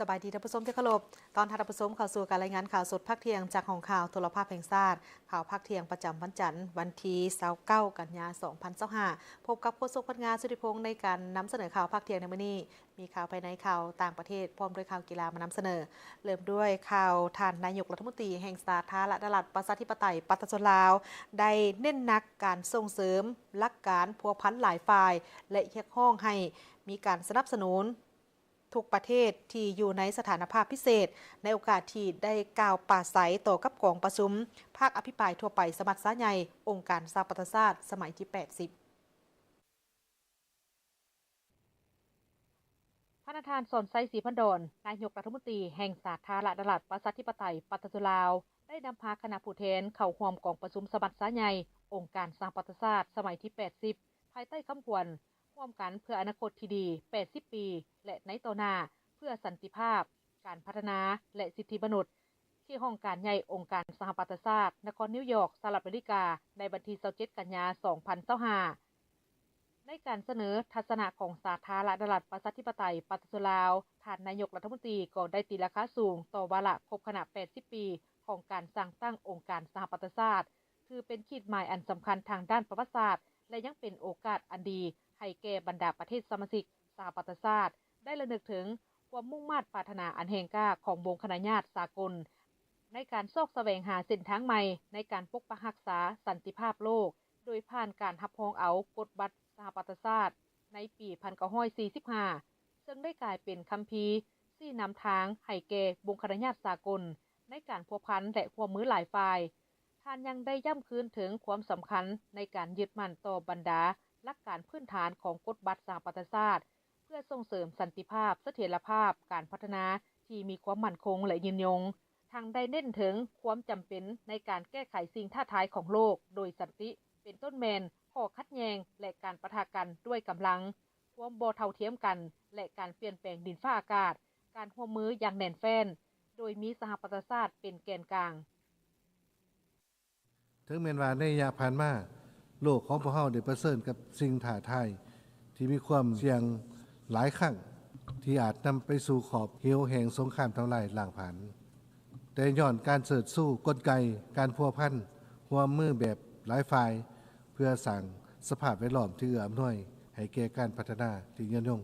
ສະບາຍດີທ່ານຜູ້ຊົມທີ່ເຄົາລົບ, ຕ້ອນຮັບທ່ານຜູ້ຊົມເຂົ້າສູ່ການລາຍງານຂ່າວສົດພາກທ່ຽງຈາກຫ້ອງຂ່າວໂທລະພາບແຫ່ງຊາດ. ຂ່າວພາກທ່ຽງປະຈຳວັນຈັນ, ວັນທີຊາວເກົ້າ ກັນຍາ ສອງພັນຊາວຫ້າ ພົບກັບໂຄສົກພັນງາ ສຸທິພົງ ໃນການນຳສະເໜີຂ່າວພາກທ່ຽງໃນມື້ນີ້. ມີຂ່າວພາຍໃນ, ຂ່າວຕ່າງປະເທດ ພ້ອມດ້ວຍຂ່າວກິລາມານຳສະເໜີ. ເລີ່ມດ້ວຍຂ່າວ, ທ່ານນາຍົກລັດຖະມົນຕີແຫ່ງສາທາລະນະລັດປະຊາທິປະໄຕປະຊາຊົນລາວ ໄດ້ເນັ້ນໜັກການສົ່ງເສີມຫຼັກການພົວພັນຫຼາຍຝ່າຍ ແລະ ຮຽກຮ້ອງໃຫ້ມີການສະໜັບສະໜູນ ທຸກປະເທດທີ່ຢູ່ໃນສະຖານະພາບພິເສດ ໃນໂອກາດທີ່ໄດ້ກ່າວປາໄສຕໍ່ກັບກອງປະຊຸມພາກອະພິປາຍທົ່ວໄປສະມັດຊາໃຫຍ່ອົງການສະຫະປະຊາຊາດ ສະໄໝທີ ແປດສິບ. ພະນະທ່ານ ສອນໄຊ ສີພັນດອນ ນາຍົກລັດຖະມົນຕີແຫ່ງສາທາລະນະລັດປະຊາທິປະໄຕປະຊາຊົນລາວ ໄດ້ນຳພາຄະນະຜູ້ແທນເຂົ້າຮ່ວມກອງປະຊຸມສະມັດຊາໃຫຍ່ອົງການສະຫະປະຊາຊາດ ສະໄໝທີ ແປດສິບ ພາຍໃຕ້ຄຳຂວັນ ຮ່ວມກັນເພື່ອອະນາຄົດທີ່ດີ ແປດສິບປີ ແລະ ໃນຕໍ່ໜ້າ ເພື່ອສັນຕິພາບ, ການພັດທະນາ ແລະ ສິດທິມະນຸດ ທີ່ຫ້ອງການໃຫຍ່ອົງການສະຫະປະຊາຊາດ ນະຄອນນິວຢອກ ສະຫະລັດອາເມລິກາ ໃນວັນທີ ຊາວເຈັດ ກັນຍາ ສອງພັນຊາວຫ້າ. ໃນການສະເໜີທັດສະນະຂອງສາທາລະນະລັດປະຊາທິປະໄຕປະຊາຊົນລາວ, ທ່ານນາຍົກລັດຖະມົນຕີກໍໄດ້ຕີລາຄາສູງຕໍ່ວາລະຄົບຄະນະ ແປດສິບປີ ຂອງການສ້າງຕັ້ງອົງການສະຫະປະຊາຊາດ, ຖືເປັນຂີດໝາຍອັນສຳຄັນທາງດ້ານປະຫວັດສາດ ແລະ ຍັງເປັນໂອກາດອັນດີໃຫ້ແກ່ບັນດາປະເທດສະມາຊິກສະຫະປະຊາຊາດ ໄດ້ລະນຶກເຖິງຄວາມມຸ່ງມາດປາດຖະໜາອັນແຮງກ້າຂອງວົງຄະນະຍາດສາກົນ ໃນການຊອກສະແຫວງຫາເສັ້ນທາງໃໝ່ໃນການປົກປັກຮັກສາສັນຕິພາບໂລກ ໂດຍຜ່ານການຮັບຮອງເອົາກົດບັດສະຫະປະຊາຊາດໃນປີ ໜຶ່ງພັນເກົ້າຮ້ອຍສີ່ສິບຫ້າ ເຊິ່ງໄດ້ກາຍເປັນຄຳພີຊີ້ນຳທາງໃຫ້ແກ່ວົງຄະນະຍາດສາກົນ ໃນການພົວພັນ ແລະ ຮ່ວມມືຫຼາຍຝ່າຍ. ທ່ານຍັງໄດ້ຢ້ຳຄືນເຖິງຄວາມສຳຄັນໃນການຍຶດໝັ້ນຕໍ່ບັນດາຫຼັກການພື້ນຖານຂອງກົດບັດສະຫະປະຊາຊາດ ເພື່ອສົ່ງເສີມສັນຕິພາບ, ສະຖຽນລະພາບ, ການພັດທະນາທີ່ມີຄວາມໝັ້ນຄົງ ແລະ ຍືນຍົງ, ທັງໄດ້ເນັ້ນເຖິງຄວາມຈຳເປັນໃນການແກ້ໄຂສິ່ງທ້າທາຍຂອງໂລກໂດຍສັນຕິ ເປັນຕົ້ນແມ່ນຂໍ້ຂັດແຍ່ງ ແລະ ການປະທະກັນດ້ວຍກຳລັງ, ຄວາມບໍ່ເທົ່າທຽມກັນ ແລະ ການປ່ຽນແປງດິນຟ້າອາກາດ, ການຮ່ວມມືຢ່າງແໜ້ນແຟ້ນ ໂດຍມີສະຫະປະຊາຊາດເປັນແກນກາງ. ເຖິງແມ່ນວ່າໃນໄລຍະຜ່ານມາ, ໂລກຂອງພວກເຮົາໄດ້ປະເຊີນກັບສິ່ງທ້າທາຍທີ່ມີຄວາມສ່ຽງຫຼາຍຄັ້ງ ທີ່ອາດນຳໄປສູ່ຂອບເຫວແຫ່ງສົງຄາມທຳລາຍລ້າງຜານ, ແຕ່ຍ້ອນການເຊີດຊູກົນໄກການພົວພັນຮ່ວມມືແບບຫຼາຍຝ່າຍ ເພື່ອສ້າງສະພາບແວດລ້ອມທີ່ເອື້ອອຳນວຍໃຫ້ແກ່ການພັດທະນາທີ່ຍືນຍົງ,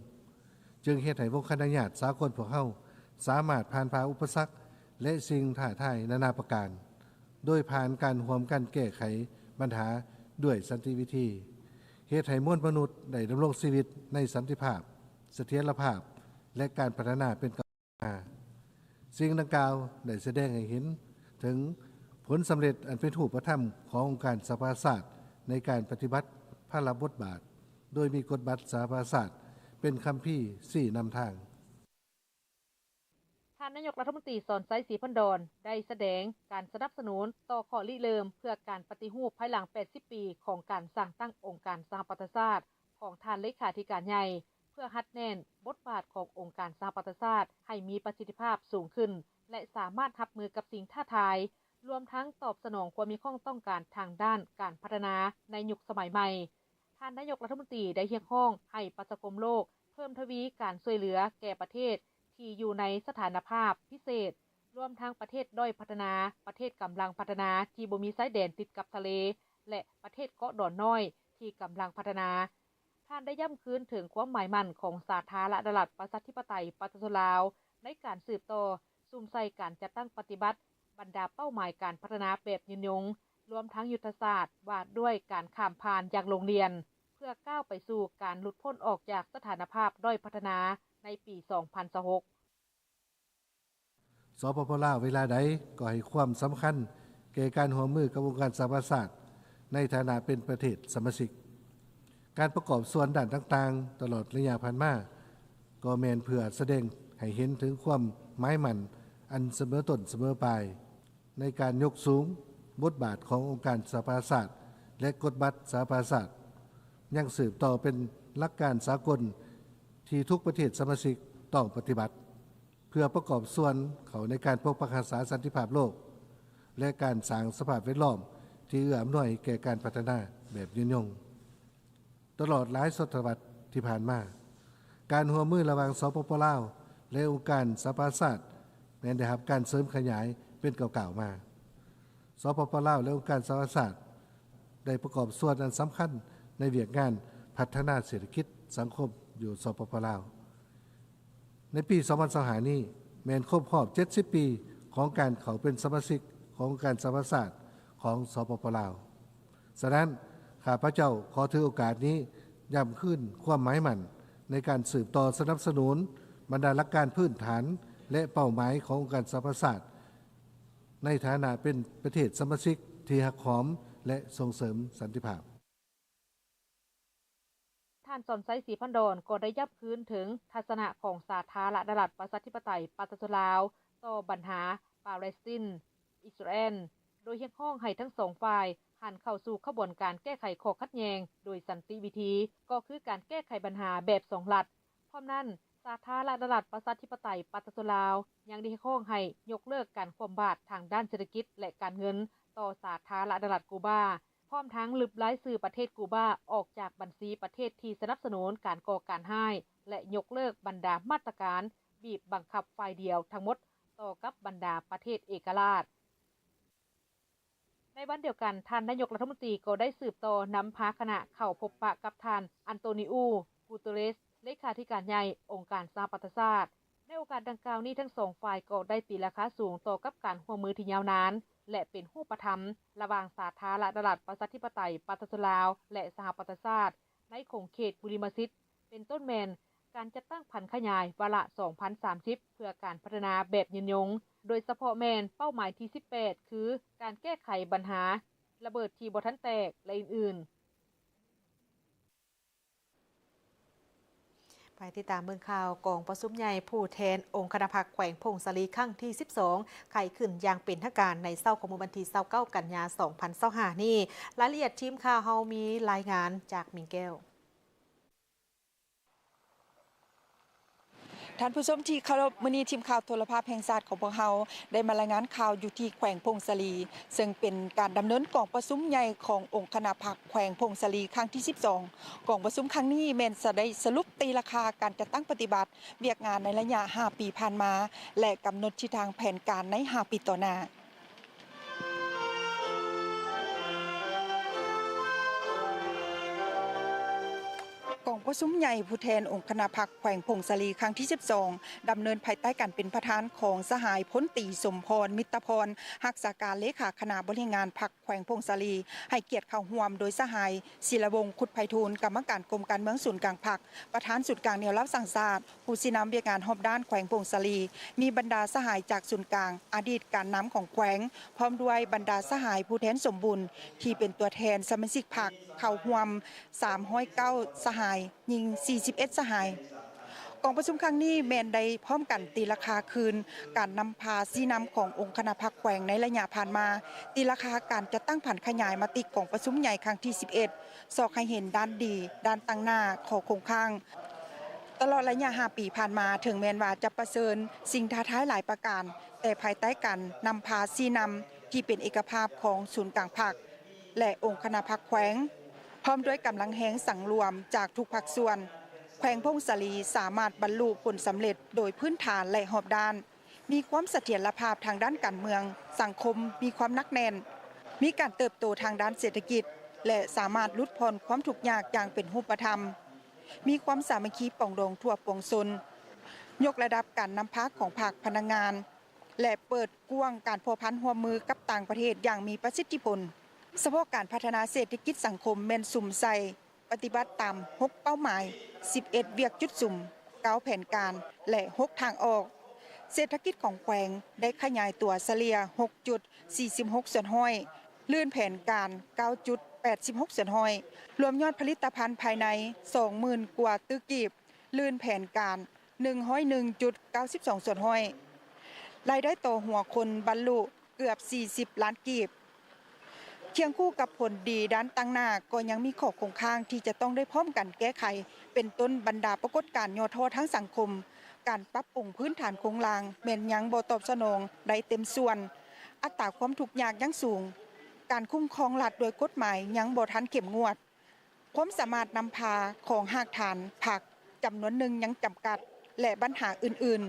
ຈຶ່ງເຮັດໃຫ້ວົງຄະນະຍາດສາກົນພວກເຮົາສາມາດຜ່ານຜ່າອຸປະສັກ ແລະ ສິ່ງທ້າທາຍນານາປະການ ໂດຍຜ່ານການຮ່ວມກັນແກ້ໄຂບັນຫາດ້ວຍສັນຕິວິທີ, ເຮັດໃຫ້ມວນມະນຸດໄດ້ດຳລົງຊີວິດໃນສັນຕິພາບ, ສະຖຽນລະພາບ ແລະ ການພັດທະນາເປັນກຳມາ. ສິ່ງດັ່ງກ່າວໄດ້ສະແດງໃຫ້ເຫັນເຖິງຜົນສຳເລັດອັນເປັນຮູບປະທຳຂອງອົງການສະຫະປະຊາຊາດໃນການປະຕິບັດພາລະບົດບາດ, ໂດຍມີກົດບັດສະຫະປະຊາຊາດເປັນຄຳພີຊີ້ນຳທາງ. ທ່ານນາຍົກລັດຖະມົນຕີ ສອນໄຊ ສີພັນດອນ ໄດ້ສະແດງການສະໜັບສະໜູນຕໍ່ຂໍ້ລິເລີ່ມເພື່ອການປະຕິຮູບພາຍຫຼັງ ແປດສິບປີ ຂອງການສ້າງຕັ້ງອົງການສະຫະປະຊາຊາດ ຂອງທ່ານເລຂາທິການໃຫຍ່ ເພື່ອຮັດແໜ້ນບົດບາດຂອງອົງການສະຫະປະຊາຊາດໃຫ້ມີປະສິດທິພາບສູງຂຶ້ນ ແລະ ສາມາດຮັບມືກັບສິ່ງທ້າທາຍ, ລວມທັງຕອບສະໜອງຄວາມມີຄວາມຕ້ອງການທາງດ້ານການພັດທະນາໃນຍຸກສະໄໝໃໝ່. ທ່ານນາຍົກລັດຖະມົນຕີໄດ້ຮຽກຮ້ອງໃຫ້ປະຊາຄົມໂລກເພີ່ມທະວີການຊ່ວຍເຫຼືອແກ່ປະເທດທີ່ຢູ່ໃນສະຖານະພາບພິເສດ, ລວມທັງປະເທດດ້ອຍພັດທະນາ, ປະເທດກຳລັງພັດທະນາທີ່ບໍ່ມີຊາຍແດນຕິດກັບທະເລ ແລະ ປະເທດເກາະດອນນ້ອຍທີ່ກຳລັງພັດທະນາ. ທ່ານໄດ້ຢ້ຳຄືນເຖິງຄວາມໝາຍໝັ້ນຂອງສາທາລະນະລັດປະຊາທິປະໄຕປະຊາຊົນລາວ ໃນການສືບຕໍ່ສຸມໃສ່ການຈັດຕັ້ງປະຕິບັດບັນດາເປົ້າໝາຍການພັດທະນາແບບຍືນຍົງ, ລວມທັງຍຸດທະສາດວ່າດ້ວຍການຂ້າມຜ່ານຢ່າງໂລງລຽນ ເພື່ອກ້າວໄປສູ່ການຫຼຸດພົ້ນອອກຈາກສະຖານະພາບດ້ອຍພັດທະນາໃນປີສອງພັນຊາວຫົກ. ສປປ ລາວ ເວລາໃດກໍໃຫ້ຄວາມສຳຄັນແກ່ການຮ່ວມມືກັບອົງການສະຫະປະຊາຊາດໃນຖານະເປັນປະເທດສະມາຊິກ. ການປະກອບສ່ວນດ້ານຕ່າງໆຕະຫຼອດໄລຍະຜ່ານມາ ກໍແມ່ນເພື່ອສະແດງໃຫ້ເຫັນເຖິງຄວາມໝາຍໝັ້ນອັນສະເໝີຕົ້ນສະເໝີປາຍ ໃນການຍົກສູງບົດບາດຂອງອົງການສະຫະປະຊາຊາດ ແລະ ກົດບັດສະຫະປະຊາຊາດ ຍັງສືບຕໍ່ເປັນຫຼັກການສາກົນທີ່ທຸກປະເທດສະມາຊິກຕ້ອງປະຕິບັດ ເພື່ອປະກອບສ່ວນເຂົ້າໃນການປົກປັກຮັກສາສັນຕິພາບໂລກ ແລະ ການສ້າງສະພາບແວດລ້ອມທີ່ເອື້ອອຳນວຍແກ່ການພັດທະນາແບບຍືນຍົງ. ຕະຫຼອດຫຼາຍທົດສະວັດທີ່ຜ່ານມາ, ການຮ່ວມມືລະຫວ່າງ ສປປ ລາວ ແລະ ອົງການສະຫະປະຊາຊາດ ແມ່ນໄດ້ຮັບການເສີມຂະຫຍາຍເປັນກ້າວໆມາ. ສປປ ລາວ ແລະ ອົງການສະຫະປະຊາຊາດ ໄດ້ປະກອບສ່ວນອັນສຳຄັນໃນວຽກງານພັດທະນາເສດຖະກິດສັງຄົມຢູ່ ສປປ ລາວ. ໃນປີສອງພັນຊາວຫ້ານີ້ ແມ່ນຄົບຮອບເຈັດສິບປີຂອງການເຂົ້າເປັນສະມາຊິກຂອງອົງການສະຫະປະຊາຊາດຂອງ ສປປ ລາວ. ສະນັ້ນ ຂ້າພະເຈົ້າຂໍຖືໂອກາດນີ້ຢ້ຳຄືນຄວາມໝາຍໝັ້ນໃນການສືບຕໍ່ສະໜັບສະໜູນບັນດາຫຼັກການພື້ນຖານ ແລະ ເປົ້າໝາຍຂອງອົງການສະຫະປະຊາຊາດ ໃນຖານະເປັນປະເທດສະມາຊິກທີ່ຮັກຫອມ ແລະ ສົ່ງເສີມສັນຕິພາບ. ທ່ານ ສອນໄຊ ສີພັນດອນ ກໍໄດ້ຢ້ຳຄືນເຖິງທັດສະນະຂອງສາທາລະນະລັດປະຊາທິປະໄຕປະຊາຊົນລາວຕໍ່ບັນຫາປາເລັສຕິນ, ອິດສະຣາແອນ, ໂດຍຮຽກຮ້ອງໃຫ້ທັງສອງຝ່າຍຫັນເຂົ້າສູ່ຂະບວນການແກ້ໄຂຂໍ້ຂັດແຍ່ງໂດຍສັນຕິວິທີ, ກໍຄືການແກ້ໄຂບັນຫາແບບສອງລັດ. ພ້ອມນັ້ນ, ສາທາລະນະລັດປະຊາທິປະໄຕປະຊາຊົນລາວ ຍັງໄດ້ຮຽກຮ້ອງໃຫ້ຍົກເລີກການຄວ່ຳບາດທາງດ້ານເສດຖະກິດ ແລະ ການເງິນຕໍ່ສາທາລະນະລັດກູບາ, ພ້ອມທັງລຶບລາຍຊື່ປະເທດກູບາອອກຈາກບັນຊີປະເທດທີ່ສະໜັບສະໜູນການກໍ່ການຮ້າຍ ແລະ ຍົກເລີກບັນດາມາດຕະການບີບບັງຄັບຝ່າຍດຽວທັງໝົດຕໍ່ກັບບັນດາປະເທດເອກະລາດ. ໃນວັນດຽວກັນ, ທ່ານນາຍົກລັດຖະມົນຕີກໍໄດ້ສືບຕໍ່ນຳພາຄະນະເຂົ້າພົບປະກັບທ່ານ ອັນໂຕນີອູ ກູເຕີເຣສ ເລຂາທິການໃຫຍ່ອົງການສະຫະປະຊາຊາດ. ໃນໂອກາດດັ່ງກ່າວນີ້, ທັງສອງຝ່າຍກໍໄດ້ຕີລາຄາສູງຕໍ່ກັບການຮ່ວມມືທີ່ຍາວນານ ແລະ ເປັນຮູບປະທຳລະຫວ່າງສາທາລະນະລັດປະຊາທິປະໄຕປະຊາຊົນລາວ ແລະ ສະຫະປະຊາຊາດ ໃນຂົງເຂດບຸລິມະສິດ, ເປັນຕົ້ນແມ່ນການຈັດຕັ້ງຜັນຂະຫຍາຍວາລະສອງພັນສາມສິບ ເພື່ອການພັດທະນາແບບຍືນຍົງ, ໂດຍສະເພາະແມ່ນເປົ້າໝາຍທີສິບແປດ ຄືການແກ້ໄຂບັນຫາລະເບີດທີ່ບໍ່ທັນແຕກ ແລະ ອື່ນໆ. ໄປຕິດຕາມເບິ່ງຂ່າວ ກອງປະຊຸມໃຫຍ່ຜູ້ແທນອົງຄະນະພັກແຂວງຜົ້ງສາລີຄັ້ງທີສິບສອງ ໄຂຂຶ້ນຢ່າງເປັນທາງການໃນເຊົ້າຂອງມື້ວັນທີຊາວເກົ້າ ກັນຍາ ສອງພັນຊາວຫ້ານີ້. ລາຍລະອຽດທີມຂ່າວເຮົາມີລາຍງານຈາກມິງແກ້ວ. ທ່ານຜູ້ຊົມທີ່ເຄົາລົບ, ມື້ນີ້ທີມຂ່າວໂທລະພາບແຫ່ງຊາດຂອງພວກເຮົາໄດ້ມາລາຍງານຂ່າວຢູ່ທີ່ແຂວງຜົ້ງສາລີ, ເຊິ່ງເປັນການດຳເນີນກອງປະຊຸມໃຫຍ່ຂອງອົງຄະນະພັກແຂວງຜົ້ງສາລີຄັ້ງທີສິບສອງ. ກອງປະຊຸມຄັ້ງນີ້ແມ່ນຈະໄດ້ສະຫຼຸບຕີລາຄາການຈັດຕັ້ງປະຕິບັດວຽກງານໃນໄລຍະຫ້າປີຜ່ານມາ ແລະ ກຳນົດທິດທາງແຜນການໃນຫ້າປີຕໍ່ໜ້າ. ກອງປະຊຸມໃຫຍ່ຜູ້ແທນອົງຄະນະພັກແຂວງຜົ້ງສາລີຄັ້ງທີສິບສອງ ດຳເນີນພາຍໃຕ້ການເປັນປະທານຂອງສະຫາຍພົນຕີ ສົມພອນ ມິດຕະພອນ ຮັກສາການເລຂາຄະນະບໍລິຫານງານພັກແຂວງຜົ້ງສາລີ, ໃຫ້ກຽດເຂົ້າຮ່ວມໂດຍສະຫາຍ ສີລະວົງ ຄຸດໄພທູນ ກຳມະການກົມການເມືອງສູນກາງພັກ, ປະທານສູນກາງແນວລາວສ້າງຊາດ, ຜູ້ຊີ້ນຳວຽກງານຮອບດ້ານແຂວງຜົ້ງສາລີ, ມີບັນດາສະຫາຍຈາກສູນກາງ, ອະດີດການນຳຂອງແຂວງ, ພ້ອມດ້ວຍບັນດາສະຫາຍຜູ້ແທນສົມບູນ ທີ່ເປັນຕົວແທນສະມາຊິກພັກເຂົ້າຮ່ວມສາມຮ້ອຍເກົ້າສະຫາຍ, ຍິງສີ່ສິບເອັດສະຫາຍ. ກອງປະຊຸມຄັ້ງນີ້ແມ່ນໄດ້ພ້ອມກັນຕີລາຄາຄືນການນຳພາຊີ້ນຳຂອງອົງຄະນະພັກແຂວງໃນໄລຍະຜ່ານມາ, ຕີລາຄາການຈັດຕັ້ງຜັນຂະຫຍາຍມະຕິກອງປະຊຸມໃຫຍ່ຄັ້ງທີສິບເອັດ, ຊອກໃຫ້ເຫັນດ້ານດີ, ດ້ານຕັ້ງໜ້າ, ຂໍ້ຄົງຄ້າງ. ຕະຫຼອດໄລຍະຫ້າປີຜ່ານມາ, ເຖິງແມ່ນວ່າຈະປະເຊີນສິ່ງທ້າທາຍຫຼາຍປະການ, ແຕ່ພາຍໃຕ້ການນຳພາຊີ້ນຳທີ່ເປັນເອກະພາບຂອງສູນກາງພັກ ແລະ ອົງຄະນະພັກແຂວງ, ພ້ອມດ້ວຍກຳລັງແຮງສັງລວມຈາກທຸກພາກສ່ວນ, ແຂວງຜົ້ງສາລີສາມາດບັນລຸຜົນສຳເລັດໂດຍພື້ນຖານ ແລະ ຮອບດ້ານ, ມີຄວາມສະຖຽນລະພາບທາງດ້ານການເມືອງ, ສັງຄົມ, ມີຄວາມໜັກແໜ້ນ, ມີການເຕີບໂຕທາງດ້ານເສດຖະກິດ ແລະ ສາມາດຫຼຸດຜ່ອນຄວາມທຸກຍາກຢ່າງເປັນຮູບປະທຳ, ມີຄວາມສາມັກຄີປອງດອງທົ່ວປວງຊົນ, ຍົກລະດັບການນຳພາຂອງພັກ, ພະນັກງານ ແລະ ເປີດກວ້າງການພົວພັນຮ່ວມມືກັບຕ່າງປະເທດຢ່າງມີປະສິດທິຜົນ. ສະເພາະການພັດທະນາເສດຖະກິດສັງຄົມແມ່ນສຸມໃສ່ປະຕິບັດຕາມຫົກເປົ້າໝາຍ, ສິບເອັດວຽກຈຸດສຸມ, ເກົ້າແຜນການ ແລະ ຫົກທາງອອກ. ເສດຖະກິດຂອງແຂວງໄດ້ຂະຫຍາຍຕົວສະເລ່ຍຫົກຈຸດສີ່ສິບຫົກສ່ວນຮ້ອຍ, ລື່ນແຜນການເກົ້າຈຸດແປດສິບຫົກສ່ວນຮ້ອຍ, ລວມຍອດຜະລິດຕະພັນພາຍໃນສອງໝື່ນກວ່າຕື້ກີບ, ລື່ນແຜນການ ໜຶ່ງຮ້ອຍໜຶ່ງຈຸດເກົ້າສິບສອງສ່ວນຮ້ອຍ, ລາຍໄດ້ຕໍ່ຫົວຄົນບັນລຸເກືອບສີ່ສິບລ້ານກີບ. ຄຽງຄູ່ກັບຜົນດີດ້ານຕັ້ງໜ້າ, ກໍຍັງມີຂໍ້ຄົງຄ້າງທີ່ຈະຕ້ອງໄດ້ພ້ອມກັນແກ້ໄຂ, ເປັນຕົ້ນບັນດາປາກົດການຫຍໍ້ທໍ້ທາງສັງຄົມ, ການປັບປຸງພື້ນຖານໂຄງລ່າງແມ່ນຍັງບໍ່ຕອບສະໜອງໄດ້ເຕັມສ່ວນ, ອັດຕາຄວາມທຸກຍາກຍັງສູງ, ການຄຸ້ມຄອງລັດດ້ວຍກົດໝາຍຍັງບໍ່ທັນເຂັ້ມງວດ. ຄວາມສາມາດນຳພາຂອງຮາກຖານພັກຈຳນວນໜຶ່ງຍັງຈຳກັດ ແລະ ບັນຫາອື່ນ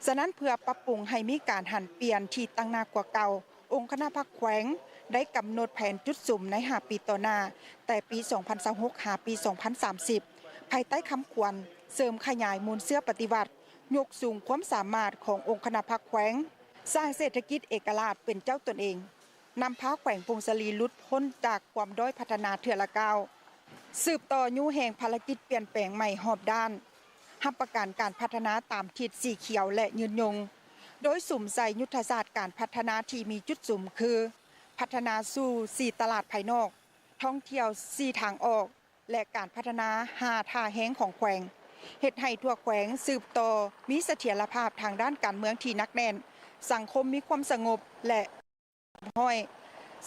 ສະນັ້ນ ເພື່ອປັບປຸງໃຫ້ມີການຫັນປ່ຽນທີ່ຕັ້ງໜ້າກວ່າເກົ່າ, ອົງຄະນະພັກແຂວງໄດ້ກຳນົດແຜນຈຸດສຸມໃນຫ້າປີຕໍ່ໜ້າ, ແຕ່ປີສອງພັນຊາວຫົກ ຫາປີສອງພັນສາມສິບ ພາຍໃຕ້ຄຳຂວັນ ເສີມຂະຫຍາຍມູນເຊື້ອປະຕິວັດ, ຍົກສູງຄວາມສາມາດຂອງອົງຄະນະພັກແຂວງ, ສ້າງເສດຖະກິດເອກະລາດເປັນເຈົ້າຕົນເອງ, ນຳພາແຂວງຜົ້ງສາລີຫຼຸດພົ້ນຈາກຄວາມດ້ອຍພັດທະນາເທື່ອລະກ້າວ, ສືບຕໍ່ຍູ້ແຮງພາລະກິດປ່ຽນແປງໃໝ່ຮອບດ້ານ, ຮັບປະກັນການພັດທະນາຕາມທິດສີຂຽວ ແລະ ຍືນຍົງ, ໂດຍສຸມໃສ່ຍຸດທະສາດການພັດທະນາທີ່ມີຈຸດສຸມຄື ພັດທະນາສູ່ສີ່ຕະຫຼາດພາຍນອກ, ທ່ອງທ່ຽວສີ່ທາງອອກ ແລະ ການພັດທະນາຫ້າທ່າແຮງຂອງແຂວງ, ເຮັດໃຫ້ທົ່ວແຂວງສືບຕໍ່ມີສະຖຽນລະພາບທາງດ້ານການເມືອງທີ່ໜັກແໜ້ນ, ສັງຄົມມີຄວາມສະຫງົບ ແລະ ຮຽບຮ້ອຍ,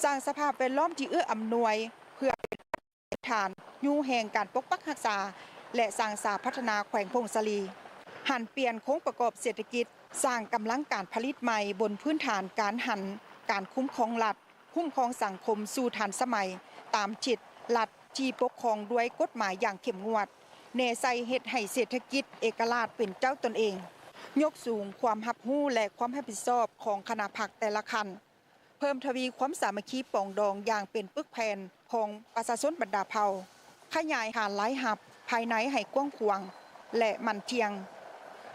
ສ້າງສະພາບແວດລ້ອມທີ່ເອື້ອອຳນວຍ ເພື່ອເປັນ ຖານຍູ້ແຮງການປົກປັກຮັກສາ ແລະ ສ້າງສາພັດທະນາແຂວງຜົ້ງສາລີ, ຫັນປ່ຽນໂຄງປະກອບເສດຖະກິດ, ສ້າງກຳລັງການຜະລິດໃໝ່ບົນພື້ນຖານການຫັນການຄຸ້ມຄອງລັດ, ຄຸ້ມຄອງສັງຄົມສູ່ທັນສະໄໝ, ຕາມທິດລັດທີ່ປົກຄອງດ້ວຍກົດໝາຍຢ່າງເຂັ້ມງວດ, ແນໃສ່ເຮັດໃຫ້ເສດຖະກິດເອກະລາດເປັນເຈົ້າຕົນເອງ, ຍົກສູງຄວາມຮັບຮູ້ ແລະ ຄວາມຮັບຜິດຊອບຂອງຄະນະພັກແຕ່ລະຂັ້ນ. ເພີ່ມທະວີຄວາມສາມັກຄີປອງດອງຢ່າງເປັນປຶກແຜ່ນຂອງປະຊາຊົນບັນດາເຜົ່າ, ຂະຫຍາຍຖານລາຍຮັບພາຍໃນໃຫ້ກວ້າງຂວາງ ແລະ ໝັ້ນທ່ຽງ,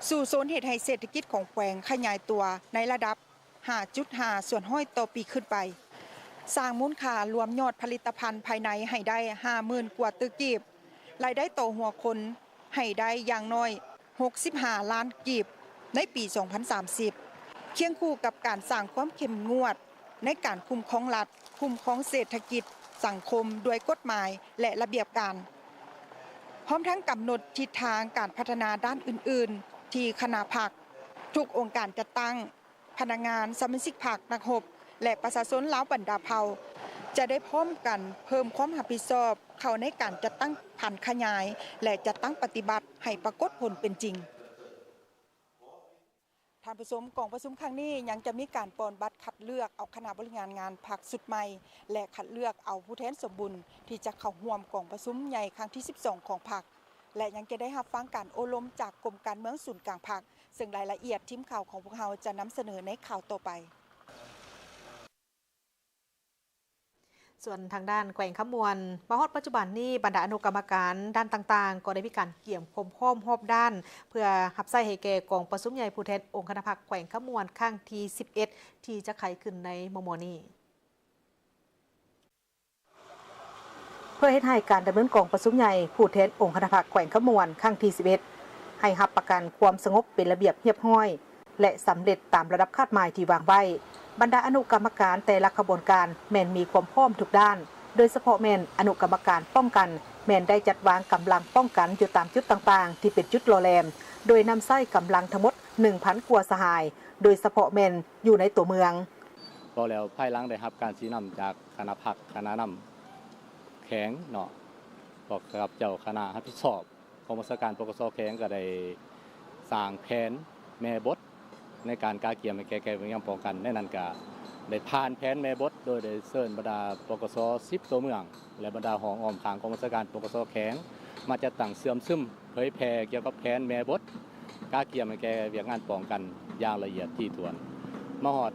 ສູ້ຊົນເຮັດໃຫ້ເສດຖະກິດຂອງແຂວງຂະຫຍາຍຕົວໃນລະດັບຫ້າຈຸດຫ້າສ່ວນຮ້ອຍຕໍ່ປີຂຶ້ນໄປ, ສ້າງມູນຄ່າລວມຍອດຜະລິດຕະພັນພາຍໃນໃຫ້ໄດ້ຫ້າໝື່ນກວ່າຕື້ກີບ, ລາຍໄດ້ຕໍ່ຫົວຄົນໃຫ້ໄດ້ຢ່າງໜ້ອຍຫົກສິບຫ້າລ້ານກີບໃນປີສອງພັນສາມສິບ, ຄຽງຄູ່ກັບການສ້າງຄວາມເຂັ້ມງວດໃນການຄຸ້ມຄອງລັດ, ຄຸ້ມຄອງເສດຖະກິດ, ສັງຄົມດ້ວຍກົດໝາຍ ແລະ ລະບຽບການ, ພ້ອມທັງກຳນົດທິດທາງການພັດທະນາດ້ານອື່ນໆ ທີ່ຄະນະພັກ, ທຸກອົງການຈັດຕັ້ງ, ພະນັກງານ, ສະມາຊິກພັກ, ນັກຮົບ ແລະ ປະຊາຊົນລາວບັນດາເຜົ່າ ຈະໄດ້ພ້ອມກັນເພີ່ມຄວາມຮັບຜິດຊອບເຂົ້າໃນການຈັດຕັ້ງຜັນຂະຫຍາຍ ແລະ ຈັດຕັ້ງປະຕິບັດໃຫ້ປາກົດຜົນເປັນຈິງ. ທ່ານຜູ້ຊົມ, ກອງປະຊຸມຄັ້ງນີ້ຍັງຈະມີການປ່ອນບັດຄັດເລືອກເອົາຄະນະບໍລິຫານງານພັກຊຸດໃໝ່ ແລະ ຄັດເລືອກເອົາຜູ້ແທນສົມບູນທີ່ຈະເຂົ້າຮ່ວມກອງປະຊຸມໃຫຍ່ຄັ້ງທີສິບສອງຂອງພັກ ແລະ ຍັງຈະໄດ້ຮັບຟັງການໂອ້ລົມຈາກກົມການເມືອງສູນກາງພັກ, ເຊິ່ງລາຍລະອຽດທີມຂ່າວຂອງພວກເຮົາຈະນຳສະເໜີໃນຂ່າວຕໍ່ໄປ. ສ່ວນທາງດ້ານແຂວງຄຳມ່ວນ, ມາຮອດປັດຈຸບັນນີ້, ບັນດາອະນຸກຳມະການດ້ານຕ່າງໆ ກໍໄດ້ມີການກຽມຄວາມພ້ອມຮອບດ້ານ ເພື່ອຮັບໃຊ້ໃຫ້ແກ່ກອງປະຊຸມໃຫຍ່ຜູ້ແທນອົງຄະນະພັກແຂວງຄຳມ່ວນຄັ້ງທີສິບເອັດ ທີ່ຈະໄຂຂຶ້ນໃນມໍ່ໆນີ້. ເພື່ອເຮັດໃຫ້ການດຳເນີນກອງປະຊຸມໃຫຍ່ຜູ້ແທນອົງຄະນະພັກແຂວງຄຳມ່ວນຄັ້ງທີສິບເອັດ ໃຫ້ຮັບປະກັນຄວາມສະຫງົບເປັນລະບຽບຮຽບຮ້ອຍ ແລະ ສຳເລັດຕາມລະດັບຄາດໝາຍທີ່ວາງໄວ້, ບັນດາອະນຸກຳມະການແຕ່ລະຂະບວນການແມ່ນມີຄວາມພ້ອມທຸກດ້ານ, ໂດຍສະເພາະແມ່ນອະນຸກຳມະການປ້ອງກັນ ແມ່ນໄດ້ຈັດວາງກຳລັງປ້ອງກັນຢູ່ຕາມຈຸດຕ່າງໆ ທີ່ເປັນຈຸດຫຼໍ່ແຫຼມ, ໂດຍນຳໃຊ້ກຳລັງທັງໝົດໜຶ່ງພັນກວ່າສະຫາຍ, ໂດຍສະເພາະແມ່ນຢູ່ໃນຕົວເມືອງ. ເວົ້າແລ້ວ ພາຍຫຼັງໄດ້ຮັບການຊີ້ນຳຈາກຄະນະພັກ, ຄະນະນຳແຂວງເນາະ, ພວກເຈົ້າຄະນະຮັບຜິດຊອບ ກອງບັນຊາການ ປກສ ແຂວງ ກໍໄດ້ສ້າງແຜນແມ່ບົດໃນການກະກຽມໃຫ້ແກ່ ແກ່ວຽກງານປ້ອງກັນ. ໃນນັ້ນກໍໄດ້ຜ່ານແຜນແມ່ບົດ ໂດຍໄດ້ເຊີນບັນດາ ປກສ ສິບຕົວເມືອງ ແລະ ບັນດາຫ້ອງອ້ອມຂ້າງກອງບັນຊາການ ປກສ ແຂວງ ມາຈັດຕັ້ງເຊື່ອມຊຶມ ເຜີຍແຜ່ກ່ຽວກັບແຜນແມ່ບົດ ກະກຽມໃຫ້ແກ່ວຽກງານປ້ອງກັນຢ່າງລະອຽດຖີ່ຖ້ວນ. ມາຮອດ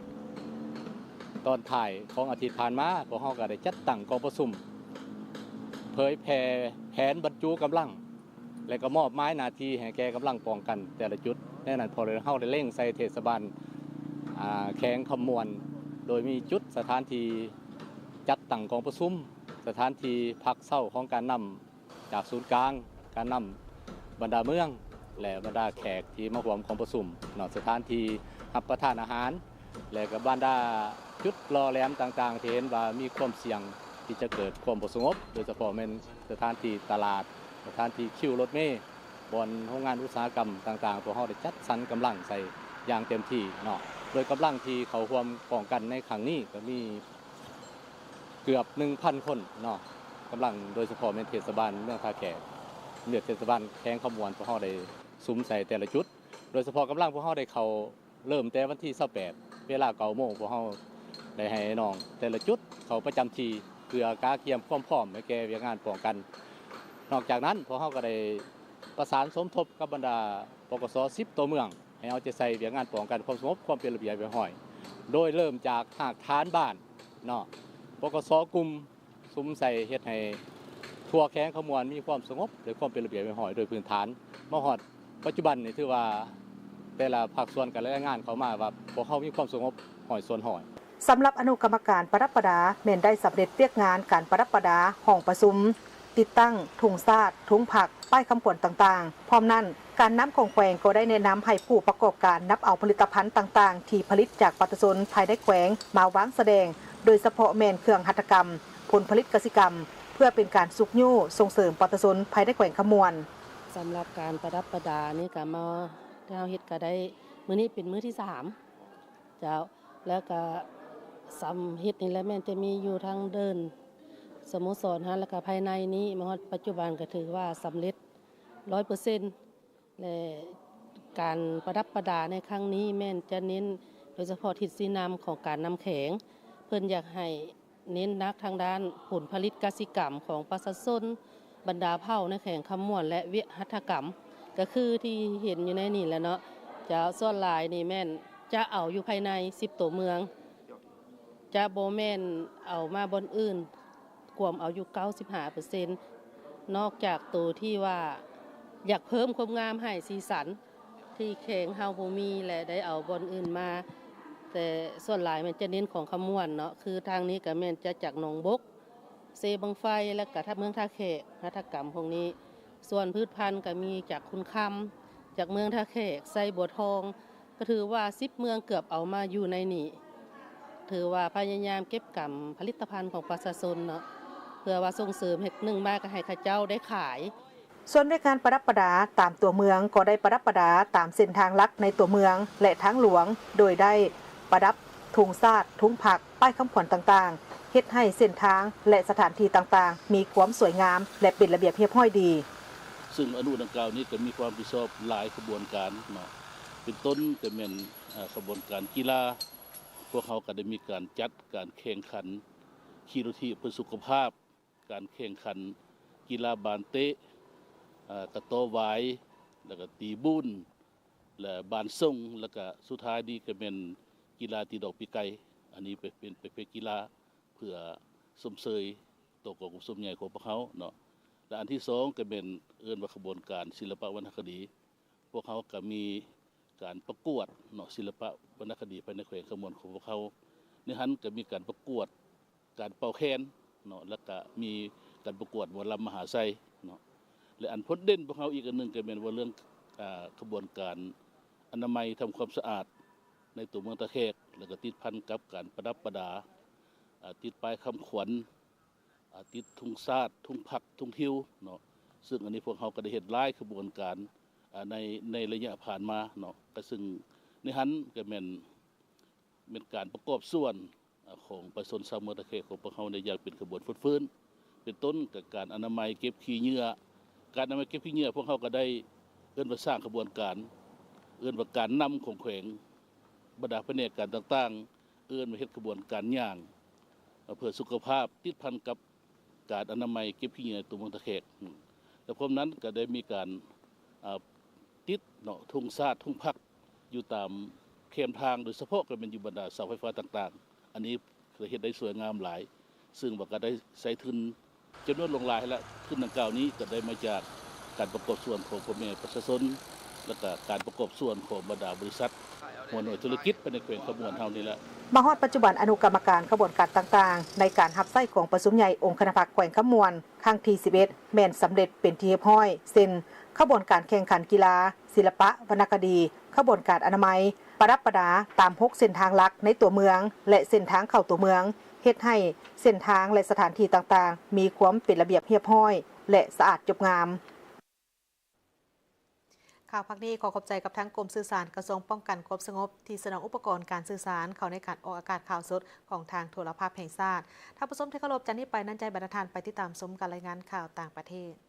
ຕອນທ້າຍຂອງອາທິດຜ່ານມາ, ພວກເຮົາກໍໄດ້ຈັດຕັ້ງກອງປະຊຸມເຜີຍແຜ່ແຜນບັນຈຸກຳລັງ ແລະ ກໍມອບໝາຍໜ້າທີ່ໃຫ້ແກ່ກຳລັງປ້ອງກັນແຕ່ລະຈຸດ. ໃນນັ້ນ ພວກເຮົາໄດ້ເລັງໃສ່ເທດສະບານ, ອາ, ແຂວງຄຳມ່ວນ, ໂດຍມີຈຸດສະຖານທີ່ຈັດຕັ້ງກອງປະຊຸມ, ສະຖານທີ່ພັກເຊົາຂອງການນຳ ຈາກສູນກາງ, ການນຳບັນດາເມືອງ ແລະ ບັນດາແຂກທີ່ມາຮ່ວມກອງປະຊຸມເນາະ, ສະຖານທີ່ຮັບປະທານອາຫານ ແລະ ກໍບັນດາຈຸດຫຼໍ່ແຫຼມຕ່າງໆ ທີ່ເຫັນວ່າມີຄວາມສ່ຽງທີ່ຈະເກີດຄວາມບໍ່ສະຫງົບ, ໂດຍສະເພາະແມ່ນສະຖານທີ່ຕະຫຼາດ, ສະຖານທີ່ຄິວລົດເມ, ບ່ອນໂຮງງານອຸດສາຫະກຳຕ່າງໆ, ພວກເຮົາໄດ້ຈັດສັນກຳລັງໃສ່ຢ່າງເຕັມທີ່ເນາະ, ໂດຍກຳລັງທີ່ເຂົ້າຮ່ວມປ້ອງກັນໃນຄັ້ງນີ້ກໍມີ ເກືອບໜຶ່ງພັນຄົນເນາະ, ກຳລັງໂດຍສະເພາະແມ່ນເທດສະບານເມືອງທ່າແຂກ, ເຂດເທດສະບານແຂວງຄຳມ່ວນ ພວກເຮົາໄດ້ສຸມໃສ່ແຕ່ລະຈຸດ, ໂດຍສະເພາະກຳລັງພວກເຮົາໄດ້ເຂົ້າເລີ່ມແຕ່ວັນທີຊາວແປດ ເວລາເກົ້າໂມງ, ພວກເຮົາໄດ້ໃຫ້ນ້ອງແຕ່ລະຈຸດເຂົ້າປະຈຳທີ່ ເພື່ອກະກຽມຄວາມພ້ອມໃຫ້ແກ່ວຽກງານປ້ອງກັນ. ນອກຈາກນັ້ນ ພວກເຮົາກໍໄດ້ປະສານສົມທົບກັບບັນດາ ປກສ ສິບຕົວເມືອງ ໃຫ້ເອົາໃຈໃສ່ວຽກງານປ້ອງກັນຄວາມສະຫງົບ, ຄວາມເປັນລະບຽບຮຽບຮ້ອຍ ໂດຍເລີ່ມຈາກຮາກຖານບ້ານເນາະ, ປກສ ກຸ່ມ ສຸມໃສ່ເຮັດໃຫ້ທົ່ວແຂວງຄຳມ່ວນມີຄວາມສະຫງົບ ແລະ ຄວາມເປັນລະບຽບຮຽບຮ້ອຍໂດຍພື້ນຖານ. ມາຮອດປັດຈຸບັນນີ້ ຖືວ່າແຕ່ລະພາກສ່ວນກໍລາຍງານເຂົ້າມາວ່າ ພວກເຮົາມີຄວາມສະຫງົບຮ້ອຍສ່ວນຮ້ອຍ. ສຳລັບອະນຸກຳມະການປະດັບປະດາ ແມ່ນໄດ້ສຳເລັດວຽກງານການປະດັບປະດາຫ້ອງປະຊຸມ, ຕິດຕັ້ງທຸງຊາດ, ທຸງພັກ, ປ້າຍຄຳຂວັນຕ່າງໆ. ພ້ອມນັ້ນ, ການນຳຂອງແຂວງກໍໄດ້ແນະນຳໃຫ້ຜູ້ປະກອບການນຳເອົາຜະລິດຕະພັນຕ່າງໆ ທີ່ຜະລິດຈາກປະຊາຊົນພາຍໃນແຂວງມາວາງສະແດງ, ໂດຍສະເພາະແມ່ນເຄື່ອງຫັດຖະກຳ, ຜົນຜະລິດກະສິກຳ, ເພື່ອເປັນການຊຸກຍູ້ສົ່ງເສີມປະຊາຊົນພາຍໃນແຂວງຄຳມ່ວນ. ສຳລັບການປະດັບປະດານີ້ກະມາ ທີ່ເຮົາເຮັດກະໄດ້ ມື້ນີ້ເປັນມື້ທີສາມ ເຈົ້າ ແລ້ວກະສຳເຮັດນີ້ແຫຼະ ແມ່ນຈະມີຢູ່ທາງເດີ່ນສະໂມສອນຫັ້ນ ແລ້ວກະພາຍໃນນີ້ ມາຮອດປັດຈຸບັນກະຖືວ່າສຳເລັດຮ້ອຍເປີເຊັນ ແລະ ການປະດັບປະດາໃນຄັ້ງນີ້ແມ່ນຈະເນັ້ນໂດຍສະເພາະທິດຊີ້ນຳຂອງການນຳແຂວງ ເພິ່ນຢາກໃຫ້ເນັ້ນໜັກທາງດ້ານຜົນຜະລິດກະສິກຳຂອງປະຊາຊົນ ບັນດາເຜົ່າໃນແຂວງຄຳມ່ວນ ແລະ ວຽກຫັດຖະກຳ ກະຄືທີ່ເຫັນຢູ່ໃນນີ້ແຫຼະເນາະ ເຈົ້າ. ສ່ວນຫຼາຍນີ້ແມ່ນຈະເອົາຢູ່ພາຍໃນສິບຕົວເມືອງ ຈະບໍ່ແມ່ນເອົາມາບ່ອນອື່ນ ກວມເອົາຢູ່ເກົ້າສິບຫ້າເປີເຊັນ ນອກຈາກໂຕທີ່ວ່າຢາກເພີ່ມຄວາມງາມໃຫ້ສີສັນ ທີ່ແຂວງເຮົາບໍ່ມີ ແລະ ໄດ້ເອົາບ່ອນອື່ນມາ ແຕ່ສ່ວນຫຼາຍແມ່ນຈະເນັ້ນຂອງຄຳມ່ວນເນາະ ຄືທາງນີ້ກະແມ່ນຈະຈາກໜອງບົກ ເຊບັ້ງໄຟ ແລ້ວກະເມືອງທ່າແຂກ ຫັດຖະກຳພວກນີ້. ສ່ວນພືດພັນກະມີຈາກຄຸນຄຳ ຈາກເມືອງທ່າແຂກ ໄຊບົວທອງ ກະຖືວ່າສິບເມືອງເກືອບເອົາມາຢູ່ໃນນີ້ ຖືວ່າພະຍາຍາມເກັບກຳຜະລິດຕະພັນຂອງປະຊາຊົນເນາະ ເພື່ອວ່າສົ່ງເສີມ ເຮັດໜຶ່ງມາກະໃຫ້ເຂົາເຈົ້າໄດ້ຂາຍ. ສ່ວນວຽກງານປະດັບປະດາຕາມຕົວເມືອງກໍໄດ້ປະດັບປະດາຕາມເສັ້ນທາງຫຼັກໃນຕົວເມືອງ ແລະ ທາງຫຼວງ ໂດຍໄດ້ປະດັບທຸງຊາດ, ທຸງພັກ, ປ້າຍຄຳຂວັນຕ່າງໆ ເຮັດໃຫ້ເສັ້ນທາງ ແລະ ສະຖານທີ່ຕ່າງໆ ມີຄວາມສວຍງາມ ແລະ ເປັນລະບຽບຮຽບຮ້ອຍດີ. ຊຶ່ງອະນຸດັ່ງກ່າວນີ້ກໍມີຄວາມຮັບຜິດຊອບຫຼາຍຂະບວນການເນາະ ເປັນຕົ້ນກໍແມ່ນ ເອີ ຂະບວນການກິລາ ພວກເຮົາກໍໄດ້ມີການຈັດການແຂ່ງຂັນຂີ່ລົດຖີບເພື່ອສຸຂະພາບ, ການແຂ່ງຂັນກິລາບານເຕະ, ເອີ ກະຕໍຫວາຍ, ແລ້ວກະຕີບູນ ແລະ ບານສົ່ງ, ແລ້ວກະສຸດທ້າຍນີ້ກໍແມ່ນກິລາຕີດອກປີກໄກ່. ອັນນີ້ເປັນ ເປັນປະເພດກິລາເພື່ອຊົມເຊີຍຕໍ່ກອງປະຊຸມໃຫຍ່ຂອງພວກເຮົາເນາະ. ແລະ ອັນທີສອງກໍແມ່ນເອີ້ນວ່າຂະບວນການສິລະປະວັນນະຄະດີ. ພວກເຮົາກໍມີການປະກວດເນາະ ສິລະປະວັນນະຄະດີພາຍໃນແຂວງຄຳມ່ວນຂອງພວກເຮົາ. ໃນຫັ້ນກໍມີການປະກວດການເປົ່າແຄນເນາະ ແລ້ວກະມີການປະກວດໝໍລຳມະຫາໄຊເນາະ. ແລະ ອັນໂດດເດັ່ນພວກເຮົາອີກອັນໜຶ່ງກໍແມ່ນວ່າເລື່ອງ ອາ ຂະບວນການອະນາໄມທຳຄວາມສະອາດໃນຕົວເມືອງທ່າແຂກ ແລ້ວກະຕິດພັນກັບການປະດັບປະດາ ອາ ຕິດປ້າຍຄຳຂວັນ ອາ ຕິດທຸງຊາດ, ທຸງພັກ, ທຸງທິວເນາະ. ຊຶ່ງອັນນີ້ພວກເຮົາກໍໄດ້ເຮັດຫຼາຍຂະບວນການ ອາ ໃນ ໃນໄລຍະຜ່ານມາເນາະ. ກໍຊຶ່ງໃນຫັ້ນກໍແມ່ນ ແມ່ນການປະກອບສ່ວນ ອາ ຂອງປະຊາຊົນຊາວເມືອງທ່າແຂກຂອງພວກເຮົາໃນຢ່າງເປັນຂະບວນຟືດຟື້ນ ເປັນຕົ້ນກໍການອະນາໄມເກັບຂີ້ເຫຍື້ອ. ການອະນາໄມເກັບຂີ້ເຫຍື້ອ ພວກເຮົາກໍໄດ້ເອີ້ນວ່າສ້າງຂະບວນການ ເອີ້ນວ່າການນຳຂອງແຂວງ ບັນດາພະແນກການຕ່າງໆ ເອີ້ນວ່າເຮັດຂະບວນການຍ່າງ ເພື່ອສຸຂະພາບ ຕິດພັນກັບການອະນາໄມເກັບຂີ້ເຫຍື້ອໃນຕົວເມືອງທ່າແຂກ. ແລະ ພ້ອມນັ້ນກໍໄດ້ມີການ ອາ ຕິດເນາະ ທຸງຊາດ, ທຸງພັກ ຢູ່ຕາມແຄມທາງ ໂດຍສະເພາະກໍແມ່ນຢູ່ບັນດາເສົາໄຟຟ້າຕ່າງໆ. ອັນນີ້ກໍເຮັດໄດ້ສວຍງາມຫຼາຍ ຊຶ່ງວ່າກໍໄດ້ໃຊ້ທຶນຈຳນວນຫຼວງຫຼາຍແລ້ວ. ທຶນດັ່ງກ່າວນີ້ກໍໄດ້ມາຈາກການປະກອບສ່ວນຂອງພໍ່ແມ່ປະຊາຊົນ ແລ້ວກໍການປະກອບສ່ວນຂອງບັນດາບໍລິສັດ ຫົວໜ່ວຍທຸລະກິດພາຍໃນແຂວງຄຳມ່ວນເຮົານີ້ແຫຼະ. ມາຮອດປັດຈຸບັນ ອະນຸກຳມະການຂະບວນການຕ່າງໆ ໃນການຮັບໃຊ້ກອງປະຊຸມໃຫຍ່ອົງຄະນະພັກແຂວງຄຳມ່ວນ ຄັ້ງທີສິບເອັດ ແມ່ນສຳເລັດເປັນທີ່ຮຽບຮ້ອຍ ເຊັ່ນ ຂະບວນການແຂ່ງຂັນກິລາ, ສິລະປະວັນນະຄະດີ, ຂະບວນການອະນາໄມ, ປະດັບປະດາຕາມຫົກເສັ້ນທາງຫຼັກໃນຕົວເມືອງ ແລະ ເສັ້ນທາງເຂົ້າຕົວເມືອງ, ເຮັດໃຫ້ເສັ້ນທາງ ແລະ ສະຖານທີ່ຕ່າງໆ ມີຄວາມເປັນລະບຽບຮຽບຮ້ອຍ ແລະ ສະອາດຈົບງາມ. ຂ່າວພາກນີ້ຂໍຂອບໃຈກັບທາງກົມສື່ສານ ກະຊວງປ້ອງກັນຄວາມສະຫງົບ ທີ່ສະໜອງອຸປະກອນການສື່ສານເຂົ້າໃນການອອກອາກາດຂ່າວສົດຂອງທາງໂທລະພາບແຫ່ງຊາດ. ທ່ານຜູ້ຊົມທີ່ເຄົາລົບ, ຈາກນີ້ໄປນັ້ນຈະໃຫ້ບັນດາທ່ານໄປຕິດຕາມຊົມການລາຍງານຂ່າວຕ່າງປະເທດ.